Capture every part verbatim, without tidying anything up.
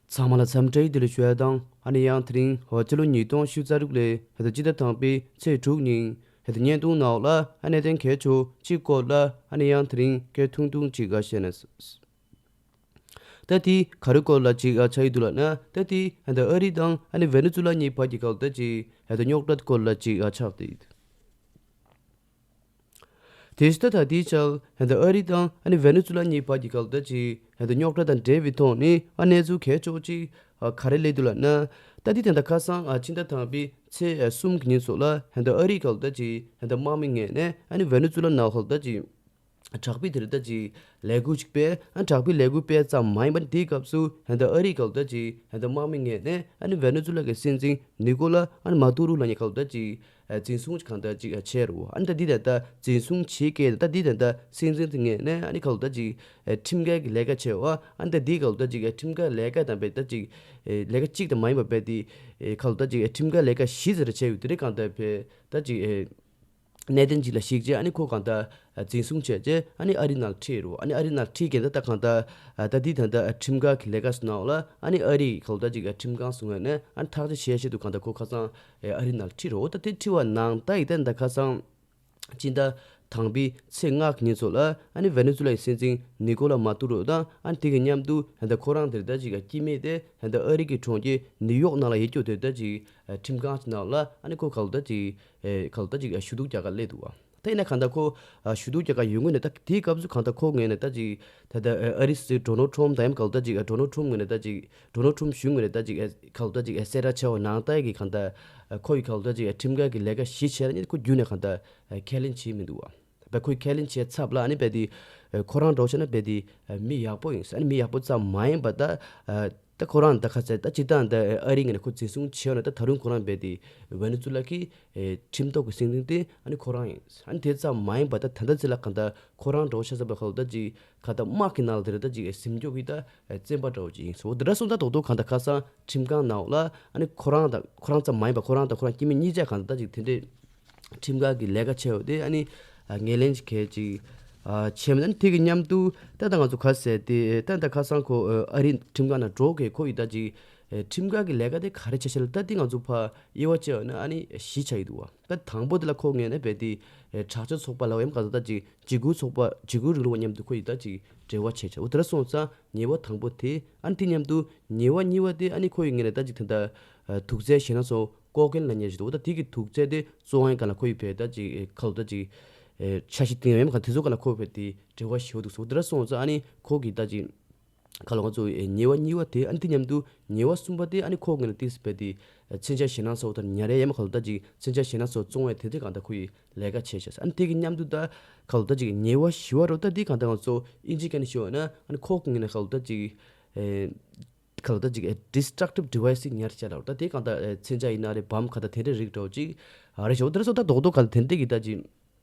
ཚང་མ་ལ་འཚམས་འདྲི་བདེ་ལེགས་ཞུ་ཡ་དང་། ཨ་ནི་ཡང་དེ་རིང་ཧོ་ཕྱི་ལོ་ཉིས་སྟོང་ཉི་ཤུ་རྩ་དྲུག་ལོའི་ཧེ་ད་སྤྱི་ཟླ་དང་པོའི་ཚེས་དྲུག་ཉིན་ཧེ་ད་བརྙན་ཐུང་ནང་ལ་ཨ་གནད་དོན་གལ་ཆེ་གཅིག་སྐོར་ལ་ཨ་ནི་ཡང་དེ་རིང་སྐད་ཐུང་ཐུང་ཅིག་ཨ་བཤད་ན། ད་དེ་ག་རེ་སྐོར་ལ་ཅིག་ཨ་ཆགས་ཀྱི་འདུག་ལབ་ན། ད་དེ་ཧེ་ད་ཨ་རི་དང་ཨ་ནི་ཝེ་ནེ་ཛུ་ལ་གཉིས་བར་གྱི་ག་ལ་ད་ཅིག་ཧེ་ད་རྙོག་དྲ་སྐོར་ལ་ཅིག་ཨ་ཆགས་ཏེ། དེ་ཕྱི་ད་ད་དེའི་ཆར་ཧན་ད་ཨ་རི་དང་ཨ་ནི་ཝེ་ནེ་ཛུ་ལ་གཉིས་བར་གྱི་ག་ལ་ད་ཅིག་ཧན་ད་རྙོག་དྲ་དང་འབྲེལ་བའི་ཐོག་ནས་ཨ་གནས་ཚུལ་གལ་ཆེ་བོ་ཅིག་ཨ་ག་རེ་སླེབས་འདུག་ལབ་ན། ད་དེ་དེ་འདྲ་ཁ་སང་ཨ་ཕྱི་ཟླ་དང་པོའི་ཚེས་ཨ་གསུམ་གྱི་ཉིན་སོགས་ལ་ཧན་ད་ཨ་རི་ག་ལ་ད་ཅིག་ཧན་ད་དམག་མི་ངོས་ནས་ཨ་ནི་ཝེ་ནེ་ཛུ་ལ་ནང་ག་ལ་ད་ཅིག་དྲག་པོའི་དེ་རེད་ད་ཅིག་ལས་འགུལ་ཅིག་སྤེལ། ཨ་དྲག་པོའི་ལས་འགུལ་སྤེལ་ཙམ་མ་ཡིན་པར་དེའི་སྐབས་སུ་ཧན་ད་ཨ་རི་ག་ལ་ད་ཅིག་ཧན་ད་དམག་མི་ངོས་ནས་ཨ་ནི་ཝེ་ནེ་ཛུ་ལ་གི་སྲིད་འཛིན་ནི་ཀོ་ལ་ཨ་ནི་མ་ཏུ་རུ་ལབ་མཁན་ག་ལ་ད་ཅིག་ཨ་འཛིན་བཟུང་གང་ལྟར་ཅིག་ཨ་བྱས་རེད་བ། ཨ་ནི་ད་འདི་ད་ལྟ་འཛིན་བཟུང་བྱེད་སྐད་ད་འདི་ད་ལྟ་སྲིད་འཛིན་དེ་ངོས་ནས་ཨ་ནི་ག་ལ་ད་ཅིག་ཨ་ཁྲིམས་འགལ་གྱི་ལས་ཀ་བྱས་བ། ཨ་ནི་ད་འདི་ག་ལ་ད་ཅིག་ཨ་ཁྲིམས་འགལ་ལས་ཀ་དང་བས་ད་ཅིག་ཨ་ལས་ཀ་གཅིག་དང་མ་ཡིན་པ་བས་དེ་ཨ་ག་ལ་ད་ཅིག་ཨ་ཁྲིམས་འགལ་ལས་ཀ་བཞི་ཟེར་བྱས་ཡོད་དེ་རེད། གང་ལྟར་བས་ད་ཅིག་ཨ་གནད་དོན་ཅིག་ལ་གཞིགས་རྗེས་ཨ་ནི་ཁོ་གང་ལྟར་ཨ་འཛིན་བཟུང་བྱས་རྗེས་ཨ་ནི་ཨ་རི་ནང་ཁྲིད་རེད་བ། ཨ་ནི་ཨ་རི་ནང་ཁྲིད་མཁན་ད་ད་གང་ལྟར་ཨ་ད་འདི་ད་ལྟ་ཨ་ཁྲིམས་འགལ་གྱི་ལས་ཀ་སོང་ནའང་ལ་ཨ་ནི་ཨ་རི་ག་ལ་ད་ཅིག་ཨ་ཁྲིམས་ཁང་སོང་ངོས་ནས་ཨ་ནི་ཐག་གཅོད་བྱས་བཞིན་དུ་གང་ལྟར་ཁོ་ཁ་སང་ཨ་ཨ་རི་ནང་ཁྲིད་རེད་བ། ད་དེ་ཁྲིད་པ་ནང་ད་ཡིག་ད་ད་ཁ་སང་སྤྱི་ཟླ་དང་པོའི་ཚེས་ལྔ་གི་ཉིན་ཚོ་ལ་ཨ་ནི་ཝེ་ནེ་ཛུ་ལ་ཡི་སྲིད་འཛིན་ནི་ཀོ་ལ་མ་ཏུ་རོ་དང་ཨ་ནི་དེ་གི་མཉམ་དུ་ཧན་ད་ཁོ་རང་དེར་ད་ཅིག་སྐྱེ་དམན་དེ་ཧན་ད་ཨ་རི་གི་གྲོང་ཁྱེར་ནིའུ་ཡོག་ནང་ལ་ཡོད་རྒྱུ་དེར་ད་ཅིག་ཁྲིམས་ཁང་ནང་ལ་ཨ་ནི་ཁོ་ག་ལ་ད་ཅིག་ག་ལ་ད་ཅིག་ཞུ་གཏུག་རྒྱག་ག་སླེབས་འདུག་བ། ད་ཡིན་ན་གང་ལྟར་ཁོ་ཞུ་གཏུག་རྒྱག་ག་ཡོང་གི་ནས་ད་དེའི་སྐབས་སུ་གང་ལྟར་ཁོ་ངོས་ནས་ད་ཅིག་ད་ལྟ་ཨ་རི་སྲིད་ཌོ་ནལ་ཁྲོམ་དང་ཡང་ག་ལ་ད་ཅིག་ཌོ་ནལ་ཁྲོམ་ངོས་ནས་ད་ཅིག་ཌོ་ནལ་ཁྲོམ་གཞུང་ངོས་ནས་ད་ཅིག་ག་ལ་ད་ཅིག་གསལ་བསྒྲགས་བྱས་པ་ནང་ལྟར་གྱི་གང་ལྟར་ཁོ་ཡི་ག་ལ་ད་ཅིག་ཁྲིམས་འགལ་གྱི་ལས་ཀ་གཞི་བྱས་ནས་ཁོ་རྒྱུན་ནས་གང་ལྟར་ཁས་ལེན་བྱས་མི་འདུག་བ། བས་ཁོས་ཁས་ལེན་བྱས་ཚབ་ལ་ཨ་ནི་བས་དེ་ཁོ་རང་འགྲོ་བྱས་ན་བས་དེ་མི་ཡག་པོ་ཡིན། ཨ་ནི་མི་ཡག་པོ་ཙམ་མ་ཡིན་པ་ད་ད་ཁོ་རང་ད་ཁ་ཚད་ད་སྤྱིར་བཏང་ད་ཨ་རི་ངོས་ནས་ཁོ་འཛིན་བཟུང་བྱས་ཡོད་ན་ད་ད་རུང་ཁོ་རང་བས་དེ་ཝེ་ནེ་ཛུ་ལ་གི་ཁྲིམས་ཐོག་གི་སྲིད་འཛིན་དེ་ཨ་ནི་ཁོ་རང་ཡིན། ཨ་ནི་དེ་ཙམ་མ་ཡིན་པ་ད་ད་ལྟ་ཚེ་ལ་གང་ལྟར་ཁོ་རང་འགྲོ་བྱས་ཙམ་པ་ཁ་ལ་ད་ཅིག་ག་ད་དམག་གི་ནང་ལ་དེ་རེད་ད་ཅིག་ཟིན་སྐྱོབ་ཀྱི་ད་བཙན་པ་འདྲ་བོ་ཅིག་ཡིན་སོ། དེ་འདྲ་སོང་ད་རྡོག་རྡོག་གང་ལྟར་ཁ་སང་ཁྲིམས་ཁང་ནང་ལ་ཨ་ནི་ཁོ་རང་དང་ཁོ་རང་ཙམ་མ་ཡིན་པ་ཁོ་རང་དང་ཁོ་རང་སྐྱེ་དམན་གཉིས་ཆ་གང་ལྟར་ད་ཅིག་དེ་འདྲའི་ཁྲིམས་འགལ་གྱི་ལས་ཀ་བྱས་ཡོད་དེ་ཨ་ནི་ངོས་ལེན་གྱི་གལ་ཅིག་བྱས་མིན། ཨ་ནི་དེ་གི་མཉམ་དུ་ད་ལྟ་ང་ཚོ་ག་ཟེར་དེ་ད་ལྟ་ཁ་སང་ཁོ་ཨ་རི་ཁྲིམས་ཁང་ནང་འགྲོ་གི་ཁོ་ཡི་ད་ཅིག་ཁྲིམས་འགལ་གྱི་ལས་ཀ་དེ་ག་རེ་བྱས་བྱས་ལ་ད་དེ་ང་ཚོ་ཕ་དབྱེ་བ་བྱས་ཡོད་ན་ཨ་ནི་བཞི་ཆགས་ཡི་འདུག་བ། ད་དང་པོ་དེ་ལ་ཁོ་ངོས་ནས་བས་དེ་དྲག་སྤྱོད་ཚོགས་པ་ལ་འོ་ཡམ་ག་ད་ད་ཅིག་འཇིགས་སྐུལ་ཚོགས་པ་འཇིགས་སྐུལ་རིང་ལུགས་པ་མཉམ་དུ་ཁོ་ཡི་ད་ཅིག་འབྲེལ་བ་བྱས་བྱས་འོ་དེ་འདྲ་སོང་ཙང་ཉེས་པ་དང་པོ་དེ་ཨ་ནི་དེ་མཉམ་དུ་ཉེས་པ་གཉིས་པ་དེ་ཨ་ནི་ཁོ་ཡི་ངོས་ནས་ད་ཅིག་དེ་འདྲ་དུག་རྫས་ཞེད་སྣང་ཚོགས་ལྐོག་རྐྱེན་ལ་ཉེ་ཞིག་འདུག་ད་དེ་གི་དུག་རྫས་དེ་བཙོང་བའི་སྒང་ལ་ཁོ་ཡི་བས་ད་ཅིག་ཁ་ལོ་ད་ཅིག་འཆར་གཞི་བཏིང་ཡོད་མེད་ག་དེ་ཚོ་སྒང་ལ་ཁོ་བས་དེ་འབྲེལ་བ་ཞེ་པོ་འདུག་སོང་། དེ་འདྲ་སོང་ཙང་ཨ་ནི་ཁོ་གི་ད་ཅིག་ཁ་ལོ་ང་ཚོ་ཉེ་བ་གཉིས་པ་དེ་ཨ་ནི་དེ་མཉམ་དུ་ཉེ་བ་གསུམ་པ་དེ་ཨ་ནི་ཁོ་ངོས་ནས་ཏིག་སི་བས་དེ་མཚོན་ཆ་ཞེད་སྣང་ཚོགས་ད་ཉ་རེ་ཡ་མ་ཁ་ལོ་ད་ཅིག་མཚོན་ཆ་ཞེད་སྣང་ཚོགས་བཙོང་བའི་དེ་དེ་གང་ད་ཁོ་ཡི་ལས་ཀ་བྱས་བྱས། ཨ་ནི་དེ་གི་མཉམ་དུ་ད་ཁ་ལོ་ད་ཅིག་ཉེ་བ་བཞི་བ་རོ་ད་དེ་གང་ད་ང་ཚོ་ཨིན་ཇི་སྐད་ནས་ཞུ་བ་ན་ཨ་ནི་ཁོ་གི་ངོས་ནས་ཁ་ལོ་ད་ཅིག་ཁ་ལོ་ད་ཅིག་ཨེ་destructive device་ཉར་བྱས་ལ་ད་དེ་གང་ལྟར་ཨེ་མཚོན་ཆ་ཡིན་ན་རེད་བམ་ག་ད་དེ་འདྲའི་རིགས་འདྲ་བོ་ཅིག་ཨ་རེ་ཞོ་དེར་སོ་ད་རྡོག་རྡོག་ག་ད་དེ་འདྲའི་གི་ད་ཅིག་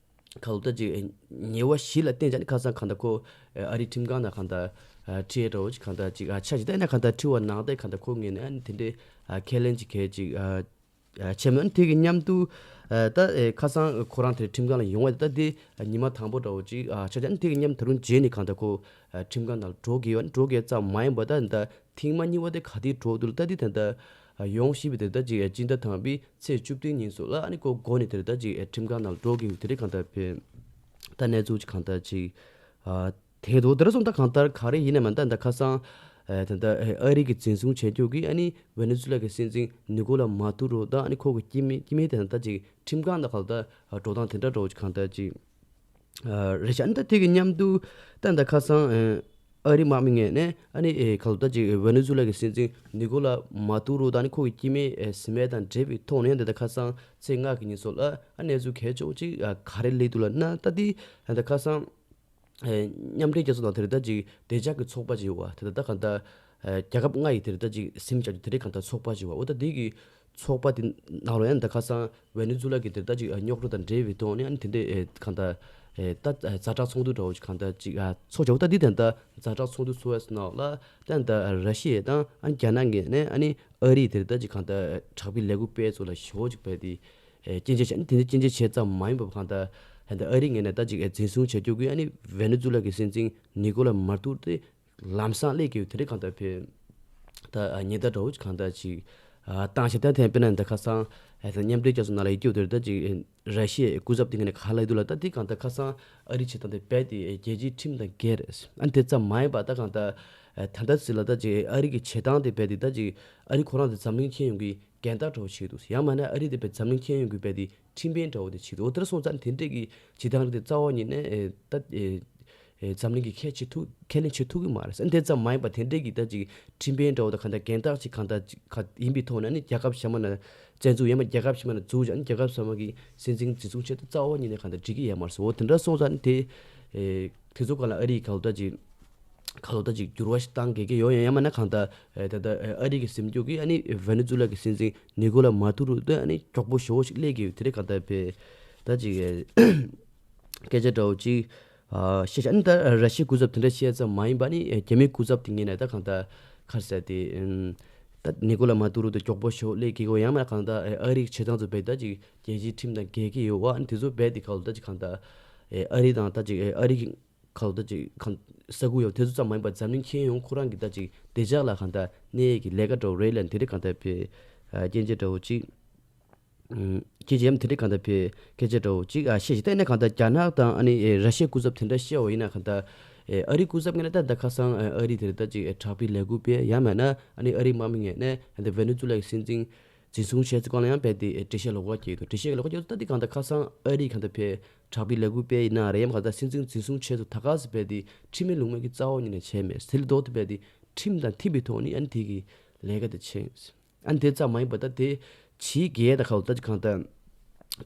ཁ་ལོ་ད་ཅིག་ཨེ་ཉེ་བ་བཞི་ལ་བརྟེན་བྱས་ནས་ཁ་སང་གང་ལྟར་ཁོ་ཨེ་ཨ་རི་ཁྲིམས་ཁང་ནང་གང་ལྟར་ཨ་ཁྲིད་འདྲ་བོ་ཅིག་གང་ལྟར་ཅིག་ཨ་ཆ་ཅིག་ད་ཡིན་ན་གང་ལྟར་ཁྲིད་པ་ནང་ད་གང་ལྟར་ཁོ་ངོས་ནས་ཨ་ནི་དེ་འདྲའི་ཨ་ཁས་ལེན་ཅིག་གལ་ཅིག་ཨ་ཨ་བྱས་མོད། ཨ་ནི་དེ་གི་མཉམ་དུ་ཨ་ད་ཨེ་ཁ་སང་ཁོ་རང་དེ་ཁྲིམས་ཁང་ལ་ཡོང་བ་ད་དེ་ཨ་ཉི་མ་དང་པོ་འདྲ་བོ་ཅིག་ཨ་ཆ་ཅིག་ཨ་ནི་དེ་གི་མཉམ་ད་རུང་རྗེས་ནས་གང་ལྟར་ཁོ་ཨ་ཁྲིམས་ཁང་ནང་ལ་འགྲོ་གི་ཡོད། ཨ་ནི་འགྲོ་གི་ཡོད་ཙམ་མ་ཡིན་པ་ད་ད་ཐེངས་མ་གཉིས་པ་དེ་ག་དེ་འགྲོ་འདུག་ལ་ད་དེ་ད་ད་ཨ་ཡོང་ཤེས་པའི་དེ་ད་ཅིག་ཨ་སྤྱི་ཟླ་དང་པོའི་ཚེས་བཅུ་བདུན་ཉིན་སོགས་ལ་ཨ་ནི་ཁོ་མགོ་ནས་དེ་ད་ཅིག་ཨ་ཁྲིམས་ཁང་ནང་ལ་འགྲོ་གི་ཡོད། དེ་རིང་གང་ལྟར་བས་ད་གནས་ཚུལ་ཅིག་གང་ལྟར་ཅིག་ཨ་དེ་འདུག་དེ་ར་སོང་ད་གང་ལྟར་ག་རེ་ཡིན་ནའི་མ་ད་ད་ཁ་སང་ཨ་ད་ད་ཨ་རི་གི་འཛིན་བཟུང་བྱས་རྒྱུ་གི་ཨ་ནི་ཝེ་ནེ་ཛུ་ལ་གི་སྲིད་འཛིན་ནི་ཀོ་ལ་མ་ཏུ་རོ་དང་ཨ་ནི་ཁོ་གི་སྐྱེ་དམན་སྐྱེ་དམན་དེ་ད་ཅིག་ཁྲིམས་ཁང་ད་ག་ལ་ད་འགྲོ་སྟངས་དེ་འདྲ་འདྲ་བོ་ཅིག་གང་ལྟར་ཅིག་ཨ་རེད་ཤག་ཨ་ནི་ད་དེ་གི་མཉམ་དུ་ད་ད་ཁ་སང་ཨ་ཨ་རི་དམག་མི་ངོས་ནས་ཨ་ནི་ཨེ་ག་ལ་ད་ཅིག་ཝེ་ནེ་ཛུ་ལ་གི་སྲིད་འཛིན་ནི་ཀོ་ལ་མ་ཏུ་རོ་དང་ཨ་ནི་ཁོ་གི་སྐྱེ་དམན་ཨེ་ཟིན་པ་དང་འབྲེལ་བའི་ཐོག་ནས་ད་ད་ཁ་སང་ཚེས་ལྔ་གི་ཉིན་སོགས་ལ་ཨ་གནས་ཚུལ་གལ་ཆེ་བོ་ཅིག་ཨ་ག་རེ་སླེབས་འདུག་ལབ་ན། ད་དེ་ད་ཁ་སང་ཨེ་མཉམ་འབྲེལ་རྒྱལ་ཚོགས་དང་དེ་རེད་ད་ཅིག་བདེ་འཇགས་ཀྱི་ཚོགས་པ་ཅིག་ཡོད་བ། དེ་ད་ད་ག་ད་ཨེ་རྒྱལ་ཁབ་ལྔ་ཡི་དེ་རེད་ད་ཅིག་ཟིན་བྱ་རྒྱུ་དེ་རེད་གང་ལྟར་ཚོགས་པ་ཅིག་ཡོད་བ། འོ་ད་དེ་གི་ཚོགས་པ་དེ་ནང་ལོགས་ཡང་ད་ཁ་སང་ཝེ་ནེ་ཛུ་ལ་གི་དེ་ད་ཅིག་རྙོག་དྲ་དང་འབྲེལ་བའི་ཐོག་ནས་ཨ་ནི་དེ་འདྲའི་ཨེ་གང་ལྟར་ཨེ་ཛ་དྲག་ཚོགས་འདུ་འདྲ་བོ་ཅིག་གང་ལྟར་ཅིག་ཨ་ཚོགས་བྱ་བ། ད་འདི་དེ་ད་ཛ་དྲག་ཚོགས་འདུ་ཚོགས་པའི་ནང་ལ་ད་ད་ར་ཤི་ཡ་དང་ཨ་ནི་རྒྱ་ནག་གི་ནས་ཨ་ནི་ཨ་རི་དེ་ད་ཅིག་གང་ལྟར་དྲག་པོའི་ལས་འགུལ་སྤེལ་ཚོ་ལ་ཞེ་པོ་ཅིག་སྤེལ་ཏེ་ཨེ་སྐྱོན་བརྗོད་བྱས། ཨ་ནི་དེ་འདྲའི་སྐྱོན་བརྗོད་བྱས་ཙམ་མ་ཡིན་པ་གང་ལྟར་ད་ཨ་རི་ངོས་ནས་ད་ཅིག་ཨེ་འཛིན་བཟུང་བྱ་རྒྱུ་གི་ཨ་ནི་ཝེ་ནེ་ཛུ་ལ་གི་སྲིད་འཛིན་ནི་ཀོ་ལ་མ་ཏུ་རོ་དེ་ལམ་སང་སླེབས་ཀྱི་ཡོད། དེ་རིང་གང་ལྟར་བས་ད་ ད་ཉེན་བརྡ་འདྲ་བོ་ཅིག་གང་ལྟར་ཅིག་ཨ་བཏང་ཤག་ད་དེ་དཔེར་ན་ད་ཁ་སང་ཨ་ད་མཉམ་འབྲེལ་རྒྱལ་ཚོགས་ནང་ལ་ཡི་སྐྱོ་དེར་ད་ཅིག་ར་ཤི་ཡའི་སྐུ་ཚབ་དེ་ངོས་ནས་ག་ལབ་འདུག་ལ། ད་དེ་གང་ལྟར་ཁ་སང་ཨ་རི་བྱེད་སྟངས་དེ་རྦད་དེ་རྒྱལ་སྤྱིའི་ཁྲིམས་དང་འགལ་རེད། ཨ་ནི་དེ་ཙམ་མ་ཡིན་པ་ད་གང་ལྟར་ཨ་ད་ལྟ་ཟེར་ལ་ད་ཅིག་ཨ་རི་གི་བྱེད་སྟངས་དེ་རྦད་དེ་ད་ཅིག་ཨ་རི་ཁོ་རང་དེ་འཛམ་གླིང་ཁྱོན་ཡོངས་ཀྱི་རྒྱལ་དར་འདྲ་བོ་ཞིག་འདུག་ཡང་མིན་ན་ཨ་རི་དེ་རྦད་འཛམ་གླིང་ཁྱོན་ཡོངས་ཀྱི་རྦད་དེ་ཁྲིམས་དཔོན་འདྲ་བོ་དེ་བྱེད་འདུག་འོ་དེར་སོང་ཙང་དེ་འདྲས་ཀྱི་བྱེད་སྟངས་རིགས་དེ་རྩ་བ་ཉིད་ནས་ཨེ་ད་ཨེ་ཨེ་འཛམ་གླིང་གིས་ཁས་བྱེད་ཐུབ་ཁས་ལེན་བྱེད་ཐུབ་ཀྱི་མ་རེད། ཨ་དེ་ཙམ་མ་ཡིན་པ་དེ་འདྲས་ཀྱི་ད་ཅིག་ཁྲིམས་དཔོན་འདྲ་བོ་དང་གང་ལྟར་རྒན་བདག་ཅིག་གང་ལྟར་ཅིག་ག་ཡིན་པའི་ཐོག་ནས་ཨ་ནི་རྒྱལ་ཁབ་གཞན་པ་ན་བཙན་འཛུལ་ཡང་མ་རྒྱལ་ཁབ་གཞན་པ་ན་འཛུལ་ཅིག་ཨ་ནི་རྒྱལ་ཁབ་གཞན་པ་གི་སྲིད་འཛིན་འཛིན་བཟུང་བྱས་ཏེ་རྩ་བ་ཉིད་ནས་གང་ལྟར་འགྲིག་གི་ཡོད་མ་རེད་ཟེར། འོ་དེ་འདྲ་སོང་ཙང་ཨ་ནི་དེ་ཨེ་དེ་ཚོ་གང་ལ་ཨ་རི་ག་ལོ་ད་ཅིག་ག་ལོ་ད་ཅིག་འགྱུར་བ་ཞིག་བཏང་དགོས་ཀྱི་ཡོད། ཡང་ཡང་མིན་ན་གང་ལྟར་ཨེ་ད་ལྟ་ཨེ་ཨ་རི་གི་ཟིན་རྒྱུ་གི་ཨ་ནི་ཝེ་ནེ་ཛུ་ལ་གི་སྲིད་འཛིན་ནི་ཀོ་ལ་མ་ཏུ་རུ་དེ་ཨ་ནི་མགྱོགས་པོ་ཞེ་པོ་ཞིག་སླེབས་ཀྱི་ཡོད། དེ་རེད་གང་ལྟར་བས་ད་ཅིག་ཨེ་སྐད་ཆ་འདྲ་བོ་ཅིག་ཨ་བཤད་བྱ་ཨ་ནི་ད་ར་ཤི་ཡའི་སྐུ་ཚབ་དེ་འདྲ་བཤད་ཙམ་མ་ཡིན་པ་ནི་ཨེ་རྒྱ་མིའི་སྐུ་ཚབ་དེ་ངོས་ནས་ད་གང་ལྟར་ག་རེ་ཟེར་དེ་ཨམ་ད་ནི་ཀོ་ལ་མ་ཏུ་རུ་དེ་མགྱོགས་པོ་ཞེ་པོ་སླེབས་ཀྱི་ཡོད། ཡང་མིན་ན་གང་ལྟར་ཨེ་ཨ་རིའི་བྱེད་སྟངས་ཚོ་བས་ད་ཅིག་རྒྱལ་སྤྱིའི་ཁྲིམས་དང་འགལ་གྱི་ཡོད་པ། ཨ་ནི་དེ་ཚོ་བས་དེ་ག་ལོ་ད་ཅིག་གང་ལྟར་ཨེ་ཨ་རི་དང་ད་ཅིག་ཨེ་ཨ་རི་གི་ག་ལོ་ད་ཅིག་གང་ས་ཁུལ་ཡོད་དེ་ཚོ་ཙམ་མ་ཡིན་པར་འཛམ་གླིང་ཁྱོན་ཡོངས་ཁོ་རང་གི་ད་ཅིག་བདེ་འཇགས་ལ་གང་ལྟར་གནས་ཡས་ཀྱི་ལས་ཀ་འདྲ་བོ་རེད་ལབ་དེ་རེད་གང་ལྟར་བས་ཨ་སྐྱོན་བརྗོད་འདྲ་བོ་ཅིག་ཨམ་སྐྱོན་བརྗོད་ཡང་དེ་རེད་གང་ལྟར་བས་སྐད་ཆ་འདྲ་བོ་ཅིག་ཨ་བཤད་ཅིག་ད་ཡིན་ན་གང་ལྟར་རྒྱ་ནག་དང་ཨ་ནི་ཨེ་ར་ཤི་ཡའི་སྐུ་ཚབ་དེ་འདྲ་བཤད་པ་ཡིན་ན་གང་ལྟར་ཨེ་ཨ་རིའི་སྐུ་ཚབ་ངོས་ནས་ད་ད་ཁ་སང་ཨ་ཨ་རི་དེ་རེད་ད་ཅིག་ཨེ་དྲག་པོའི་ལས་འགུལ་སྤེལ་ཡང་མིན་ན་ཨ་ནི་ཨ་རིའི་དམག་མི་ངོས་ནས་ཨ་ནི་ཝེ་ནེ་ཛུ་ལ་གི་སྲིད་འཛིན་འཛིན་བཟུང་བྱས་ཚེ་གང་ལ་ཡང་རྦད་དེ་འགྲེལ་བཤད་ལོགས་ཀ་སྐྱེལ་འདུག་འགྲེལ་བཤད་ལོགས་ཀ་སྐྱེལ་འདུག་ད་འདི་གང་ལྟར་ཁ་སང་ཨ་རིས་གང་ལྟར་བས་དྲག་པོའི་ལས་འགུལ་སྤེལ་ཡིན་ན་རེད། ཡང་གང་ལྟར་སྲིད་འཛིན་འཛིན་བཟུང་བྱས་ཚུལ་ད་ག་སེ་རྦད་དེ་ཁྲིམས་མེད་ལུགས་མེད་ཀྱི་རྩ་བ་ཉིད་ནས་བྱས་མེད། དེ་ལས་ལྡོག་སྟེ་རྦད་དེ་ཁྲིམས་དང་མཐུན་པའི་ཐོག་ནས་ཨ་ནི་དེ་གི་ལས་ཀ་དེ་བྱས། ཨ་ནི་དེ་ཙམ་མ་ཡིན་པར་ད་དེ་ཕྱིའི་རྒྱལ་ཁབ་ད་གང་ལྟར་གང་ལྟར་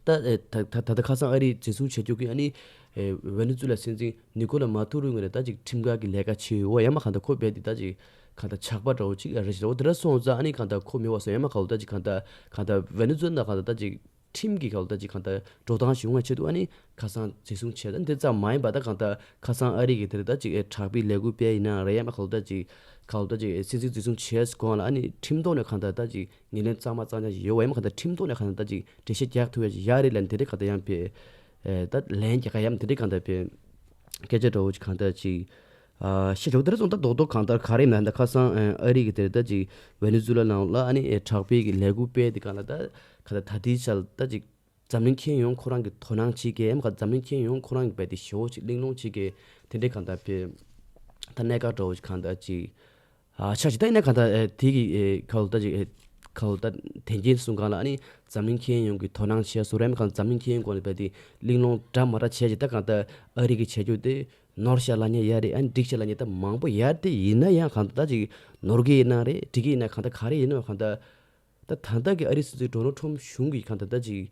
ད་ཨེ་ད་ད་ད་ལྟ་ཁ་སང་ཨ་རིས་འཛིན་བཟུང་བྱས་རྒྱུ་གི་ཨ་ནི་ཨེ་ཝེ་ནེ་ཛུ་ལ་སྲིད་འཛིན་ནི་ཀོ་ལ་མ་ཏུ་རུ་ངོས་ནས་ད་ཅིག་ཁྲིམས་འགལ་གྱི་ལས་ཀ་བྱས་ཡོད། ཡང་མ་གང་ལྟར་ཁོ་རྦད་དེ་ད་ཅིག་གང་ལྟར་ཇག་པ་འདྲ་བོ་ཅིག་ཨ་རེད་ཟེར། འོ་དེ་འདྲ་སོང་ཙང་ཨ་ནི་གང་ལྟར་ཁོ་མེད་པ་སོང་། ཡང་མ་གང་ལྟར་ད་ཅིག་གང་ལྟར་གང་ལྟར་ཝེ་ནེ་ཛུ་ལ་ན་གང་ལྟར་ད་ཅིག་ཁྲིམས་ཀྱི་གང་ལྟར་ད་ཅིག་གང་ལྟར་འགྲོ་སྟངས་ཤིག་ཡོང་བ་ཆེད་དུ་ཨ་ནི་ཁ་སང་འཛིན་བཟུང་བྱས། ད་འདི་ཙམ་མ་ཡིན་པ་ད་གང་ལྟར་ཁ་སང་ཨ་རི་གི་དེར་ད་ཅིག་ཨེ་དྲག་པོའི་ལས་འགུལ་སྤེལ་ཡིན་ན་རེད། ཡང་མ་གང་ལྟར་ད་ཅིག་གང་ལྟར་ད་ཅིག་ཨེ་སྲིད་འཛིན་འཛིན་བཟུང་བྱས་གོང་ལ་ཨ་ནི་ཁྲིམས་ཐོག་ནས་གང་ལྟར་ད་ཅིག་ངོས་ལེན་གཙང་མ་གཙང་རྐྱང་ཞིག་ཡོད་པ། ཡང་མ་གང་ལྟར་ཁྲིམས་ཐོག་ནས་གང་ལྟར་ད་ཅིག་འགྲེལ་བཤད་རྒྱག་ཐུབ་ཡ་ཞིག་ཡག་རེད་ལབ་དེ་འདྲའི་གང་ལྟར་ཡང་བས་ཨེ་ད་ལན་རྒྱག་ག་ཡང་དེ་འདྲའི་གང་ལྟར་བས་སྐད་ཆ་འདྲ་བོ་ཅིག་གང་ལྟར་ཅིག་ཨ་ཤེས་ཆོག་དེར་སོང་ད་རྡོག་རྡོག་གང་ལྟར་ག་རེ་ཡིན་ན་ད་ཁ་སང་ཨ་ཨ་རི་གི་དེར་ད་ཅིག་ཝེ་ནེ་ཛུ་ལ་ནང་ལ་ཨ་ནི་ཨེ་དྲག་པོའི་གི་ལས་འགུལ་སྤེལ་དེ་གང་ལ་ད་གང་ལྟར་ད་ལྟའི་ཆར་ད་ཅིག་འཛམ་གླིང་ཁྱོན་ཡོངས་ཁོ་རང་གི་དོ་སྣང་བྱེད་མཁན་ཡང་མ་ག་འཛམ་གླིང་ཁྱོན་ཡོངས་ཁོ་རང་གི་རྦད་དེ་ཞེ་པོ་ཅིག་གླེང་སློང་བྱེད་མཁན་དེ་འདྲའི་གང་ལྟར་བས་ད་གནད་འགག་འདྲ་བོ་ཞིག་གང་ལྟར་ཅིག་ཨ་ཆགས་ཤིག་ད་ཡིན་ན་གང་ལྟར་ཨེ་དེ་གི་ཨེ་ག་ལོ་ད་ཅིག་ཨེ་ག་ལོ་ད་དོན་རྐྱེན་གསུང་གང་ལ་ཨ་ནི་འཛམ་གླིང་ཁྱོན་ཡོངས་ཀྱི་དོ་སྣང་བྱས་སོ་རེད། མ་གང་འཛམ་གླིང་ཁྱོན་ཡོངས་སྒོ་ནས་རྦད་དེ་གླེང་སློང་འདྲ་མ་འདྲ་བྱས་ཤིག་ད་གང་ལྟར་ཨ་རི་གི་བྱས་རྒྱུ་དེ་ནོར་ཤག་ལབ་མཁན་ཡོད་རེད། ཨ་ནི་འགྲིག་ཤག་ལབ་མཁན་ད་མང་པོ་ཡོད་རེད། དེ་ཡིན་ན་ཡང་གང་ལྟར་ད་ཅིག་ནོར་གི་ཡིན་ན་རེད། འགྲིག་གི་ཡིན་ན་གང་ལྟར་ག་རེ་ཡིན་ན་གང་ལྟར་ད་ད་ལྟ་གི་ཨ་རིའི་སྲིད་འཛིན་ཌོ་ནལ་ཊམ་ཕི་གཞུང་གིས་གང་ལྟར་ད་ཅིག་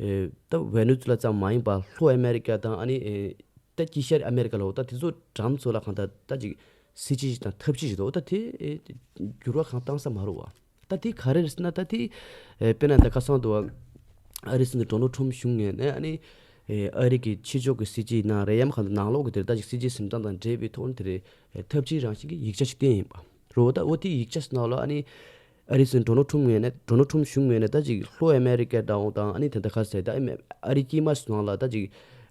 ཨེ་ད་ཝེ་ནེ་ཛུ་ལ་ཙམ་མ་ཡིན་པར་ལྷོ་ཨ་མེ་རི་ཀ་དང་ཨ་ནི་ཨེ་ད་དཀྱིལ་ཤར་ཨ་མེ་རི་ཀ་ལ་འོ་ད་དེ་ཚོ་འགྲམ་ཚོ་ལ་གང་ལྟར་ད་ཅིག་སྲིད་ཇུས་ཤིག་དང་ཐབས་ཇུས་ཤིག་འདུག་འོ་ད་དེ་ཨེ་འགྱུར་བ་གང་བཏང་ས་མ་རེད་བ། ད་དེ་ག་རེ་རེད་ཟེར་ན་ད་དེ་ཨེ་དཔེར་ན་ད་ཁ་སང་དུ་བ་ཨ་རིའི་སྲིད་འཛིན་ཌོ་ནལ་ཊམ་ཕི་གཞུང་ངོས་ནས་ཨ་ནི་ཨེ་ཨ་རི་གི་ཕྱི་ཕྱོགས་ཀྱི་སྲིད་ཇུས་ནང་རེད། ཡང་མ་གང་ལྟར་ནང་ལོགས་ཀྱི་དེར་ད་ཅིག་སྲིད་ཇུས་འཛིན་སྟངས་དང་འབྲེལ་བའི་ཐོག་ནས་དེ་རེད་ཨེ་ཐབས་ཇུས་རང་བཞིན་གྱི་ཡིག་ཆ་ཞིག་བཏོན་ཡིན་པ། རོ་ད་འོ་དེ་ཡིག་ཆ་ནང་ལ་ཨ་ནི་ཨ་རིའི་སྲིད་འཛིན་ཌོ་ནལ་ཊམ་ཕི་ངོས་ནས་ཌོ་ནལ་ཊམ་ཕི་གཞུང་ངོས་ནས་ད་ཅིག་ལྷོ་ཨ་མེ་རི་ཀའི་དང་དང་ཨ་ནི་དེ་འདྲ་ཁ་ཟེར་ད་ཨ་མེ་ཨ་རི་དཀྱིལ་མ་སོང་ལ་ད་ཅིག་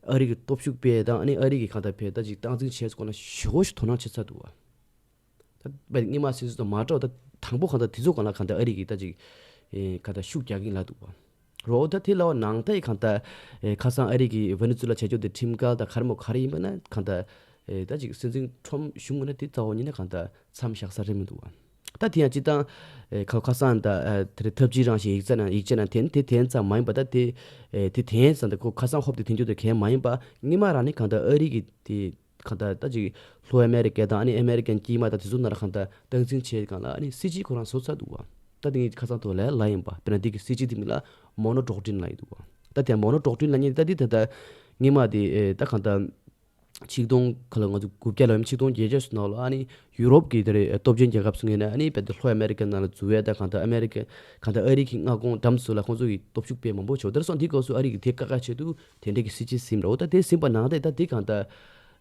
ཨ་རི་གི་གང་ལྟར་བས་ད་ཅིག་སྟངས་འཛིན་བྱས་སྐོར་ན་ཞེ་པོ་ཞིག་དོ་སྣང་བྱེད་ཚར་འདུག་བ། ད་དཔེ་སྔོན་མ་སྲིད་ཚོ་དང་མ་འདྲ་བ་ད་དང་པོ་གང་ལྟར་དེ་ཚོ་གང་ལ་གང་ལྟར་ཨ་རི་གི་ད་ཅིག་ཨེ་གང་ལྟར་ཤུགས་རྒྱག་གིན་ལ་འདུག་བ། རོ་ད་དེ་ལ་བ་ནང་ད་ཡི་གང་ལྟར་ཨེ་ཁ་སང་ཨ་རི་གི་ཝེ་ནེ་ཛུ་ལ་བྱས་རྒྱུ་དེ་ཁྲིམས་འགལ་དང་ག་རེ་མོ་ག་རེ་ཡིན་པ་ན་གང་ལྟར་ཨེ་ད་ཅིག་སྲིད་འཛིན་ཊམ་ཕི་གཞུང་ངོས་ནས་དེ་རྩ་བ་ཉིད་ནས་གང་ལྟར་མཚམས་བཞག་ས་རེད་མི་འདུག་བ། ད་དེ་ཡང་སྤྱིར་བཏང་ཨེ་ཁ་ཁ་སང་ད་ཨེ་དེ་རེད་ཐབས་ཇུས་རང་བཞིན་ཡིག་ཚད་ནང་ཡིག་ཆ་ནང་དེ་དེ་དེ་ཙམ་མ་ཡིན་པ་ད་དེ་ཨེ་དེ་དེ་ཙམ་ད་ཁོ་ཁ་སང་ཧོབ་དེ་དེ་རྒྱུ་དེ་གས་མ་ཡིན་པ་སྔོན་མ་རང་ནས་གང་ལྟར་ཨ་རི་གི་དེ་གང་ལྟར་ད་ཅིག་ལྷོ་ཨ་མེ་རི་ཀ་དང་ཨ་ནི་ཨ་མེ་རི་ཀན་དཀྱིལ་མ་དང་དེ་ཚོ་ནང་ལ་གང་ལྟར་སྟངས་འཛིན་བྱེད་སྒང་ལ་ཨ་ནི་སྲིད་ཇུས་ཁོ་རང་བཟོ་ཚར་འདུག་བ། ད་དེ་ངས་ཁ་སང་ཐོག་ལ་ལབ་ཡིན་པ་དཔེར་ན་འདི་གི་སྲིད་ཇུས་དེ་མིང་ལ་མོ་ནོ་ཌོག་ཊིན་ལབ་ཡིན་འདུག་བ། ད་དེ་མོ་ནོ་ཌོག་ཊིན་ལབ་མཁན་ད་འདི་ད་ལྟ་སྔོན་མ་དེ་ཨེ་ད་གང་ལྟར་ཆིག་སྟོང་ག་ལ་ང་ཚོ་དགུ་བརྒྱ་ལ་ཡིན་ཆིག་སྟོང་བརྒྱད་བརྒྱ་ཙམ་ནང་ལ་ཨ་ནི་ཡུ་རོབ་ཀྱི་དེ་རེད་སྟོབས་ཆེན་རྒྱལ་ཁབ་ཚོ་ངོས་ནས་ཨ་ནི་རྦད་དེ་ལྷོ་ཨ་མེ་རི་ཀ་ནང་ལ་འཛུལ་བས་ད་གང་ལྟར་ཨ་མེ་རི་ཀ་གང་ལྟར་ཨ་རི་གི་མངའ་ཁོངས་འགྲམ་ཚོ་ལ་ཁོང་ཚོ་གི་སྟོབས་ཤུགས་སྤེལ་མང་པོ་བྱུང་། དེར་སོང་དེའི་སྐབས་སུ་ཨ་རི་གི་དེ་དཀའ་ཁག་ཆེད་དུ་དེ་འདྲའི་གི་སྲིད་ཇུས་ཟིན་རོ། ད་དེ་ཟིན་པ་ནང་དེ་ད་དེ་གང་ལྟར་